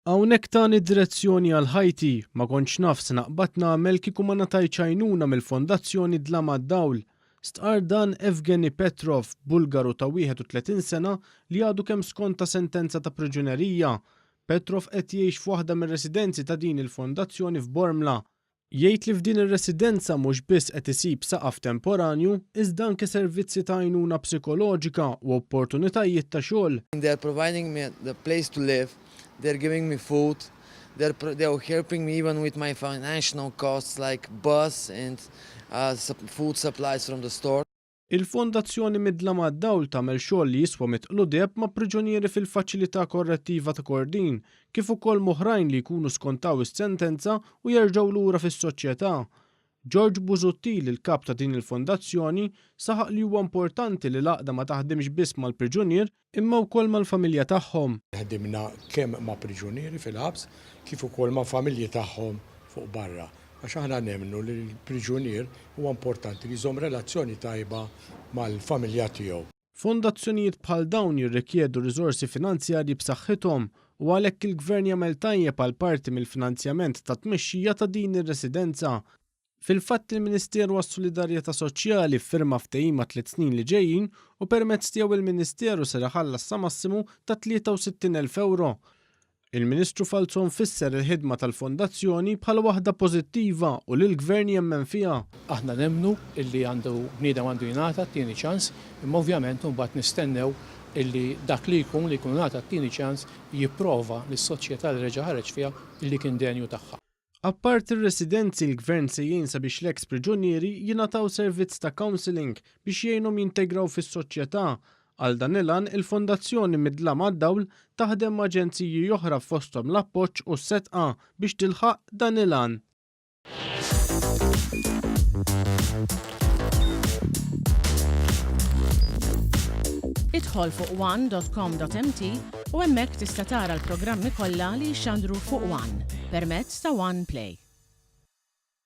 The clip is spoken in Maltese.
Hawnhekk tani direzzjoni għal ħajti, ma kontx naf se naqbad nagħmel kieku ma ngħatajtx għajnuna mill-Fondazzjoni Dlam għad-Dawl. Stqarr dan Evgeny Petrov, Bulgaru ta' 31 sena li għadu kemm skonta sentenza ta' priġunerija. Petrov qed jgħix f'waħda mir-residenzi ta' din il-fondazzjoni f'Bormla. Jgħid li f'din ir-residenza mhux biss qed isib saqaf temporanju, iżda anke servizzi ta' għajnuna psikoloġika u opportunitajiet ta' xogħol. They are providing me the place to live, they are giving me food, they are they are helping me even with my financial costs like bus and food supplies from the store. Il-Fondazzjoni Midlam għad-Dawl tagħmel xogħol li jiswa mitqlu deheb ma' priġunieri fil-Faċilità Korrettiva ta' Kordin, kif ukoll m'oħrajn li jkunu skontaw is-sentenza u jerġgħu lura fis-soċjetà. George Busuttil, il-Kap ta' din il-fondazzjoni, saħaq li huwa importanti li l-għaqda ma taħdimx biss mal-priġunier imma wkoll mal-familja tagħhom. Ħdimna kemm ma' priġunieri fil-ħabs kif ukoll ma' familji tagħhom fuq barra. Għax aħna nemmnu li l-priġunier huwa importanti li jżomm relazzjoni tajba mal-familja tiegħu. Fondazzjonijiet bħal dawn jirrikjedu riżorsi finanzjarji b'saħħithom u għalhekk il-Gvern jagħmel tajjeb għal parti mill-finanzjament tat-tmexxija ta' din ir-residenza. Fil-fatt il-Ministeru għas-Solidarjetà Soċjali ffirma ftehim għat-tliet snin li ġejjin u permezz tiegħu il-Ministeru ser iħallas sa massimu ta' 63,000 ewro. Il-Ministru Falzon fisser il-ħidma tal-Fondazzjoni bħala waħda pożittiva u li l-Gvern jemmen fiha. Aħna nemmnu illi għandu bniedem għandu jingħata t-tieni ċans, imma ovvjament imbagħad nistennew illi dak li jkun li jkun ngħata t-tieni ċans jipprova lis-soċjetà li reġa' ħareġ fiha illi kien denju tagħha. Apparti r-residenzi l-Gvern se jgħin sabiex l-eks priġunieri jingħataw servizz ta' counselling biex jgħinhom jintegraw fis-soċjetà. Għal dan il-għan il-Fondazzjoni Mid-Dlam għad-Dawl taħdem ma' aġenziji oħra fosthom l-Appoġġ u s-Sedqa biex tilħaq dan il-għan. Idħol fuq one.com.mt u hemmhekk tista' tara l-programmi kollha li jixxandru fuq One permezz ta' One Play.